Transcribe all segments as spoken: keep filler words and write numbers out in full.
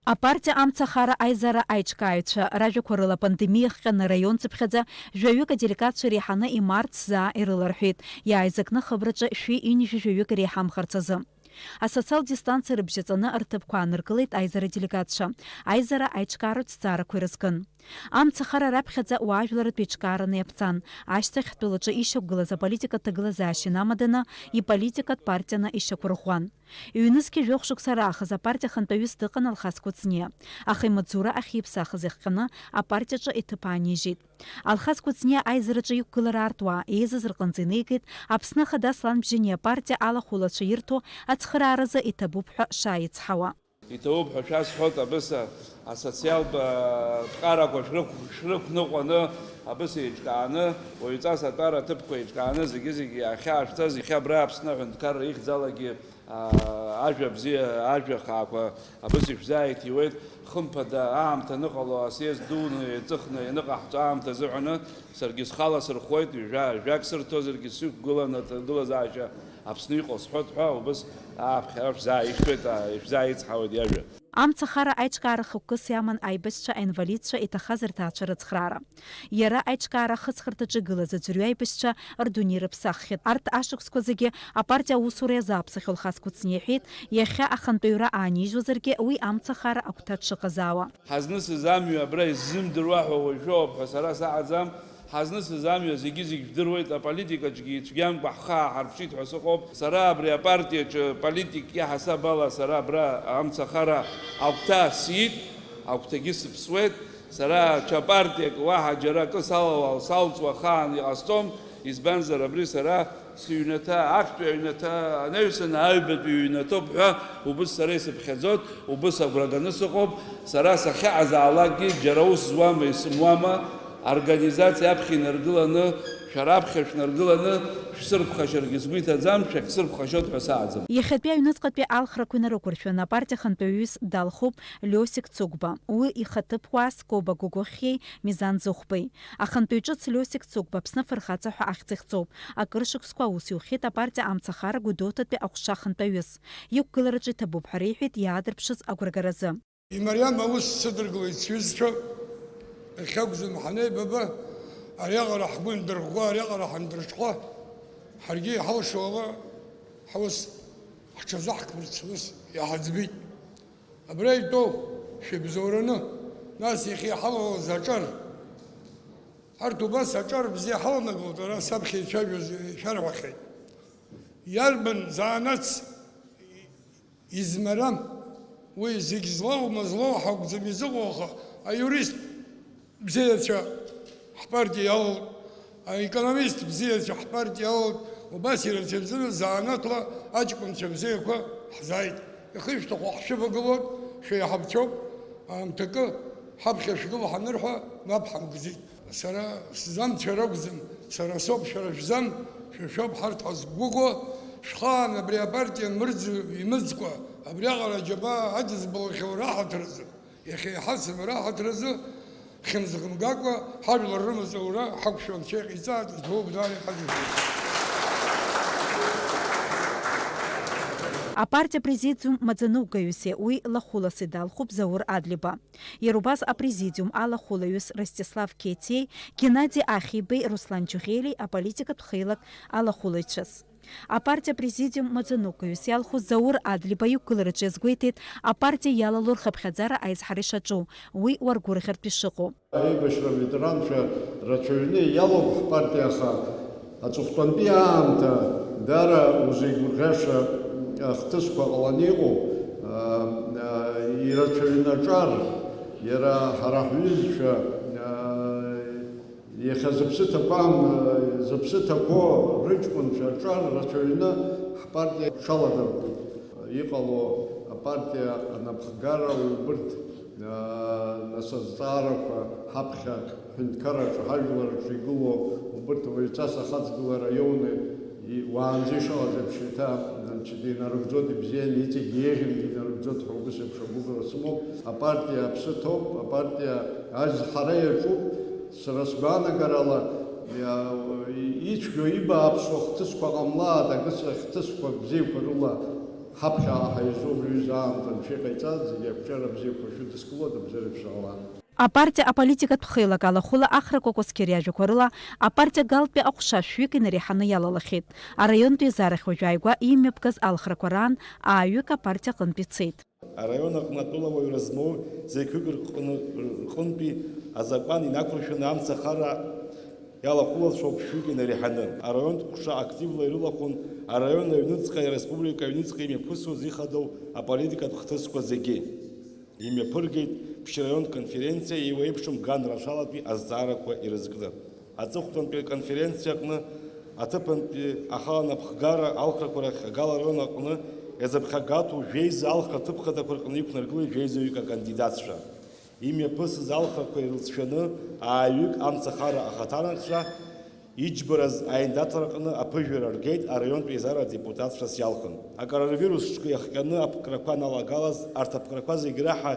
Апартиа Амцахара аизара аиҿкааҩцәа ражәақәа рыла, апандемиа ахҟьаны араион цыԥхьаӡа жәаҩык аделегатцәа реиҳаны имарт заа ирыларҳәеит, иааизакны ахыбраҿы шәи ҩынҩажәи жәаҩык иреиҳамхарц азы. Асоциал дистанциа рыбжьаҵаны рҭыԥқәа ааныркылеит аизара делегатцәа, аизара аиҿкааратә зҵаарақәа ирызкын. Амцахара раԥхьаӡа уаажәларратә еиҿкаараны иаԥҵан, ашьҭахь ҳтәылаҿы ишьақәгылаз аполитикатә ҭагылазаашьа инамаданы, иполитикатә партианы ишьақәырӷәӷәан. Ҩнызқьи жәохә шықәса раахыс апартиа ахантәаҩыс дыҟан Алхас Кәыҵниа, аха имаҵзура ахьиԥсахыз иахҟьаны апартиаҿы иҭыԥ аанижьит. Алхас Кәыҵниа аизараҿы иқәгылара аартуа еизаз рҟынӡа инеигеит Аԥсны Ахада Аслан Бжьаниа апартиа алахәылацәа ирҭо ацхырааразы иҭабуп ҳәа шааицҳауа. Иҭабуп ҳәа шәасҳәоит, абыс асоциалтә, а, ԥҟарақәа шәрықә-, шәрықәныҟәаны, абыс еиҿкааны, уаҩҵас атәара аҭыԥқәа еиҿкааны, зегьы-зегьы иахьаашәҵаз, иахьа абра Аԥсны аҳәынҭқарра ихьӡалагьы, а, ажәа бзиа, ажәа хаақәа абыс ишәзааиҭиуеит. Хымԥада, аамҭа аныҟало, асиест дуны, еиҵыхны ианыҟаҳҵо аамҭа азыҳәаны, саргьы схала сырхәоит, ҩажәа-, жәак сырҭозаргьы, сықәгыланы аҭагылазаашьа Аԥсны иҟоу сҳәоит ҳәа, убыс ааԥхьара шәзааишәҭуеит, а, ишәзааицҳауеит иажәа. Амцахара аиҿкаара хықәкыс иаман аибашьцәа, аинвалидцәа, иҭахаз рҭаацәа рыцхраара. Иара аиҿкаара ахыҵхырҭаҿы игылаз аӡәырҩы аибашьцәа рдунеи рыԥсаххьеит. Арҭ ашықәсқәа зегьы апартиа аусура иазааԥсахьоу Алхас Кәыҵниа иҳәеит, иахьа ахантәаҩра аанижьуазаргьы уи амцахара агәҭа дшыҟазаауа. Ҳазнысыз амҩа абра иззымдыруа ҳәа уажәоуп ҳәа сара саҟаӡам. Ҳазнысыз амҩа зегьы-зегь жәдыруеит, аполитикаҿгьы ицәгьамкәа ҳхы ааҳарԥшит ҳәа сыҟоуп. Сара абри апартиаҿы политикк иаҳасаб ала сара абра амцахара агәҭа сиит, агәҭагьы сыԥсуеит. Сара ҽа партиак уаҳа џьара акы салалал салҵуа ахаан иҟасҵом, избанзар абри сара сыҩнаҭа, ахьтәи аҩнаҭа анаҩсан аҩбатәи ҩнаҭоуп ҳәа убыс сара исыԥхьаӡоит, убыс агәра ганы сыҟоуп. Сара сахьаҟазаалакгьы џьара ус зуама, исымуама, организациа аԥхьа инаргыланы, шәара аԥхьа шәнаргыланы шәсырԥхашьаргьы сгәы иҭаӡам, шәагьсырԥхашьоит ҳәа сааӡам. Иахьатәи аҩныҵҟатәи алхрақәа инарықәыршәаны апартиа ахантәаҩыс далхуп Лиосик Цыгәба. Уи ихаҭыԥуаа Скоба Гогохиеи Мизан Зыхәбеи. Ахантәаҩ ҿыц Лиосик Цыгәба Аԥсны афырхаҵа ҳәа ахьӡ ихҵоуп. Акыр шықәсқәа аус иухьеит апартиа Амцахара Гәдоуҭатәи аҟәша ахантәаҩыс. Иқәгылараҿы иҭабуп ҳәа реиҳәеит иаадырԥшыз агәрагаразы. Имариам аус сыдыркылеит сҩызцәа, иахьакәзым ҳанеибаба, ариаҟара ҳгәы ндырӷәӷәа, ариаҟара ҳандырҽхәа, ҳаргьы иҳалшо ала ҳус ҳҽазаҳкырц ус иҳаӡбеит. Абра итәоу шәыбзоураны, нас иахьа иҳалалаз аҿар. Арҭ убас аҿар бзиа ҳаланагалт, ара саԥхьа ицәажәоз ишәарҳәахьеит. Иарбан заанаҵ измарам, уи зегь злоума, злоу ҳакәӡам изыҟоу, аха аиурист бзиацәа ҳпартиа иалалт, аекономист бзиацәа ҳпартиа иалалт, убас ирацәаҩӡаны заанаҵла аҷкәынцәа бзиақәа ҳзааит. Иахьышәҭаху ҳшәывагылоит, шәеиҳабцәоуп, аамҭакы ҳаԥхьа шәгыл ҳанырҳәа, мап ҳамгӡеит. Сара сзамцәа ракәӡам, сара соуп, шәара шәзам, шәа шәоуп ҳарҭ ҳазқәгәыӷуа, шәхаан абри апартиа мырӡ-, имыӡкәа, абриаҟара аџьабаа адызбалахьоу раҳаҭыр азы, иахьа иҳацым раҳаҭыр азы, хьымӡӷ мгакәа ҳажәлар рымаҵ аура ҳақәшәо Анцәа иҟаиҵааит, иҭоуп даара иҳадызбалоит. Апартиа президиум маӡаныҟәгаҩыси уи лахәыласи далхуп Заур Адлиба. Иара убас апрезидиум алахәылаҩыс Ростислав Кециеи, Геннади Ахибеи, Руслан Џьуӷьели аполитикатә хеилак алахәылаҩцәаз. Апартиа апрезидиум маӡаныҟәгаҩыс иалху Заур Адлиба иқәгылараҿы иазгәеиҭеит, апартиа иалало рхыԥхьаӡара аизҳара ишаҿу, уи уаргәырӷьартә ишыҟоу. Аибашьра аветеранцәа рацәаҩны иалоуп ҳпартиа, аха аҵыхәтәантәи аамҭа даара узеигәырӷьаша ахҭысқәа ҟаланы иҟоуп. Аа, аа, ирацәаҩны аҿар, иара ҳара ҳҩызцәа, аа, иахьа зыԥсы ҭақәам, зыԥсы ҭақәоу рыҷкәынцәа аҿар рацәаҩны ҳпартиа ҽаладырхәит. Иҟало апартиа анапхгара убырҭ, аа, нас азҵаарақәа ҳаԥхьа ҳҳәынҭқарраҿы, ҳажәларраҿы игылоу убырҭ уаҩҵас ахаҵгылара иоуны, и-, уаанӡа ишыҟаз еиԥш еиҭа, значит, инарыгӡоит, ибзианы, иҵегь еиӷьынгьы инарыгӡоит ҳәа убыс еиԥш агәыӷра сымоуп. Апартиа аԥсы ҭоуп, апартиа азҳара иаҿуп. Сара сгәаанагарала, иа-, ицәгьоу ибааԥсуа хҭысқәа ҟамлааит, акы хҭысқәа бзиақәа рыла Ҳаԥхьаҟа ҳаизо убри аҩыза аамҭа анцәа иҟаиҵаз зегьы ақәҿиара бзиақәа шәыдыскылоит, абзиарбзиала. Апартиа аполитикатә хеилак алахәыла Ахра Кәакәасқьариа ажәақәа рыла, апартиа Галтәи аҟәша шәҩык инареиҳаны иалалахьеит. Араионтә еизарахь уажә ааигәа имҩаԥгаз алхрақәа раан ааҩык апартиа аҟынтә ицеит. Араион аҟны атәылауаҩра змоу зеқьҩык рҟны-, рҟынтәи азакәан инақәыршәаны амцахара иалахәылацәоуп шәҩык инареиҳаны. Араионтә ҟәша активла ирылахәын араион аҩныҵҟеи ареспублика аҩныҵҟеи имҩаԥысуаз ихадоу аполитикатә хҭысқәа зегьы. Имҩаԥыргеит ԥшьраионтә конференциа еиуеиԥшым ган рацәалатәи азҵаарақәа ирызкны. Аҵыхәтәантәи аконференциа аҟны аҭыԥантәи ахала напхгара алхрақәа рахь Агала араион аҟны иазыԥхьагатәу жәеиза алхра ҭыԥхадақәа рҟны иқәнаргылеит жәеизаҩык акандидатцәа. Имҩаԥысыз алхрақәа ирылҵшәаны ааҩык амцахара ахаҭарнакцәа иџьбараз аиндаҭлара аҟны аԥыжәара ргеит араионтә еизара адепутатцәас иалхын. Акоронавирус ҿкы иахҟьаны аԥкрақәа аналагалаз, арҭ аԥкрақәа зегь раҳа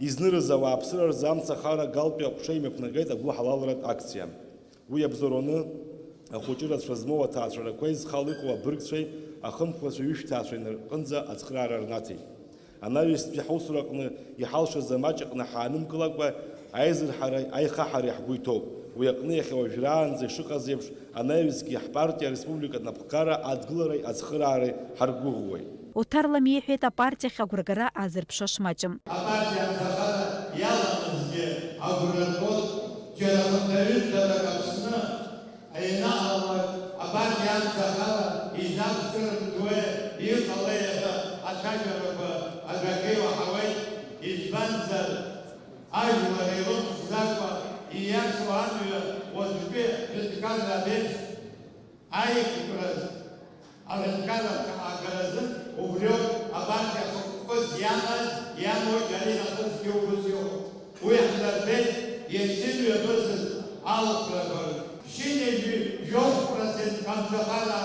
изнырыз ауааԥсыра рзы амцахара Галтәи аҟәша имҩаԥнагеит агәыҳалалратә акциа. Уи иабзоураны ахәыҷы рацәа змоу аҭаацәарақәеи зхала иҟоу абыргцәеи ахымхәрацәеи ҩышәҭаацәеи рҟынӡа ацхыраара рнаҭеит. Анаҩстәи ҳусураҟны иҳалшаз амаҷ аҟны ҳаанымгылакәа, аизырҳареи аихаҳареи ҳгәы иҭоуп. Уи аҟны иахьа уажәраанӡа ишыҟаз еиԥш, анаҩсгьы ҳпартиа ареспубликатә напхгара адгылареи ацхыраареи ҳаргәыӷуеит. Оҭар Ламиа иҳәеит апартиахь агәрагара аазырԥшуа шмаҷым. Апартиа анҵахара иаламызгьы агәра ргоит, џьара хынҭаҩынҭарак Аԥсны ианаалалак, апартиа анҵахара изақәҿырымҭуеи, иҟалеи ҳәа ацәажәарақәа адәахьы иуаҳауеит, избанзар, ажәлар ирықәӡӡакәа ииашоу амҩа уаҵәтәи ҳәынҭқарра аԥеиԥш аиқәкра аҳәынҭқарра агаразы убриоуп апартиа хықәкыс иамаз, иамоу иара инахысгьы убыс иҟоуп. Уи ҳнарбеит иацы имҩаԥысыз алхрақәа рҿы. Ԥшьынҩажәи жәохә процент амцахара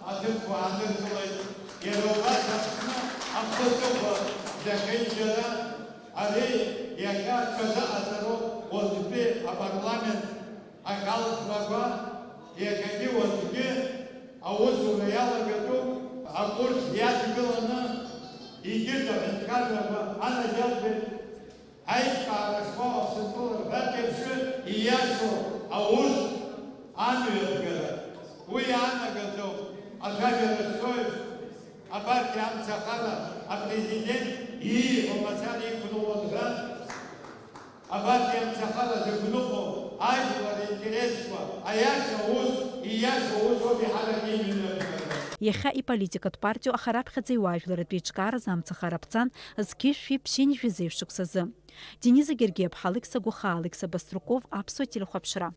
аҭыԥқәа ааныркылеит. Иара убас Аԥсны ахы аҵыхәа зехьынџьара ари иахьа ҽазыҟаҵароуп уаҵәтәи апарламент. Аҳәалхрақәа иахьагьы уаҵәгьы аусура иалагатәуп. Акурс иадгыланы егьырҭ аҳәынҭқаррақәа анаџьалбеит. Аиҿкаара школ Аԥсынтәыла рҳәатә еиԥш ииашоу аус амҩаԥгара. Уи иаанагаӡоуп ацәажәара зцоз апартиа амцахара апрезидент ииҳәо мацара иқәныҟәон ҳәа. Апартиа амцахара зықәныҟәо ажәлар ринтересқәа, аиаша аус, ииаша аус ауп иҳаракны имҩаԥгара. Иахьа иполитикатә партиоу аха раԥхьаӡа иуаажәларратә еиҿкааразы амцахара ԥҵан зқьышәи ԥшьынҩажәи зеижә шықәсазы. Дениза Гергиаԥҳа, Алықьса Гәахаа, Алықьса Баструков, Аԥсуа телехәаԥшра.